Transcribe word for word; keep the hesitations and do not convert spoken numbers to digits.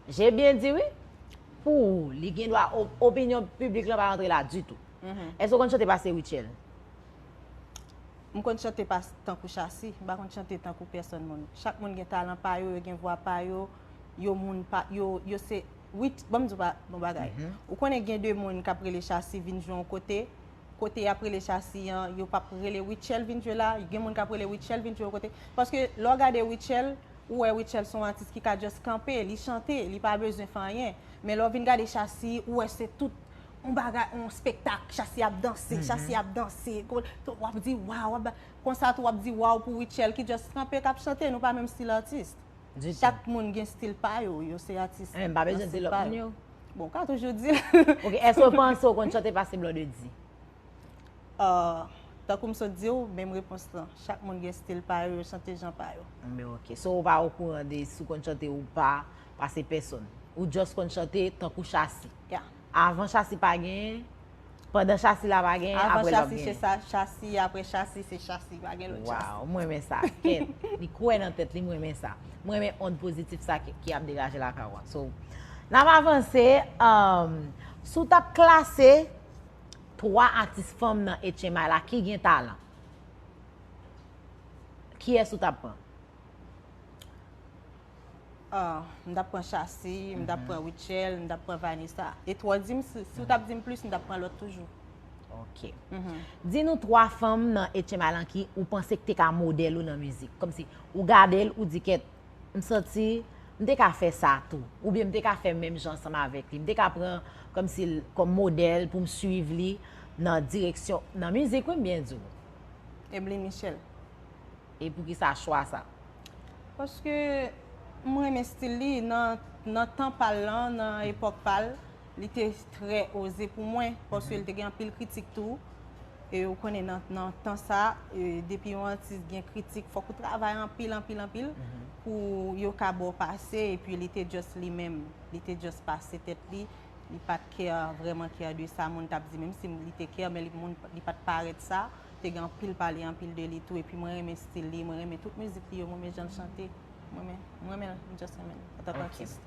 J'ai bien dit, wi. Pou ou, li gen dwa, op- opinyon piblik lan pa rantre la ditou. Èske w konn chante pase Rutshelle? M konn chante pa tankou Chassi, m pa konn chante tankou pèsonn moun. Chak moun gen talan pa yo, yo gen vwa pa yo, yo moun pa yo, yo se wi, ban m di w pa- yon bagay. Ou konnen gen de moun k ap rele Chassi vin jwe yon kote, kote y ap rele Chassi an, yo p ap rele Rutshelle vin jwe la, gen moun k ap rele Rutshelle vin jwe yon kote. Paske lè w gade Rutshelle, ou wè Rutshelle se yon atis ki ka just kanpe, li chante, li pa bezwen fè anyen. Men lè w vin gade Chassi, ou wè se tout yon bagay, yon spektak, Chassi ap danse, Chassi ap danse, w ap di waw, w ap- konsa tou w ap di waw pou Rutshelle ki just kanpe k ap chante, nou pa menm stil atis. Chak moun gen stil pa yo, yo se atis. M pa bezwen di lòt moun yo. Bon, w ka toujou di. Ok, èske w panse w konn chante pase Blondedy? Uh, tankou m sot di w, menm repons lan. Chak moun gen stil pa yo, yo chante jan pa yo. Men ok. So ou pa okouran de si w konn chante ou pa pase pèsonn. Ou just konn chante tankou Chassi. Yeah. Avan Chassi pa genyen, pandan Chassi la pa genyen, Avan apre l ap Chassi se genyen. Sa, Chassi, apre Chassi se Chassi, pa gen lòt Chassi. Waw, mwen renmen sa. Kèt, li kwè nan tèt li, mwen renmen sa. Mwen renmen ond pozitif sa ki, ki ap degaje lakay ou an. So, n ap avanse. Um, si w t ap klase twa atis fanm nan H M I la ki gen talan, kiyès ou t ap pran? Ah, m t ap pran Chassi, m t ap pran Rutshelle, m t ap pran Vanessa. E twò di m, si, si w t ap di m plis, m t ap pran lòt toujou. Ok. Di nou twa fanm nan H M I lan ki ou panse ki te ka modèl ou nan mizik. Kòmsi ou gade l, ou di kèt, m santi m te ka fè sa tou. Oubyen m te ka fè menm jan ansanm avèk li. M te ka pran kòmsi l kòm modèl pou m swiv li nan direksyon, nan mizik, wi, m byen di w. Emeline Michel. E poukisa chwa sa? Paske m renmen stil li nan, nan tan pa l lan, nan epòk pa l, li te trè oze pou mwen, paske li te gen anpil kritik tou. E ou konnen nan, nan tan sa, e, depi yon atis gen kritik, fòk ou travay anpil, anpil, anpil pou yo ka ba w pase, epi li te just li menm, li te just pase tèt li, li pa t care, vrèman care de sa moun t ap di, menm si li te care, men li, moun, li pa t parèt sa, te gen anpil pale anpil de li tou, epi mwen renmen stil li, mwen renmen tout mizik li yo, mwen renmen jan l chante, mwen renmen, mwen renmen l, m just renmen l, antanke atis.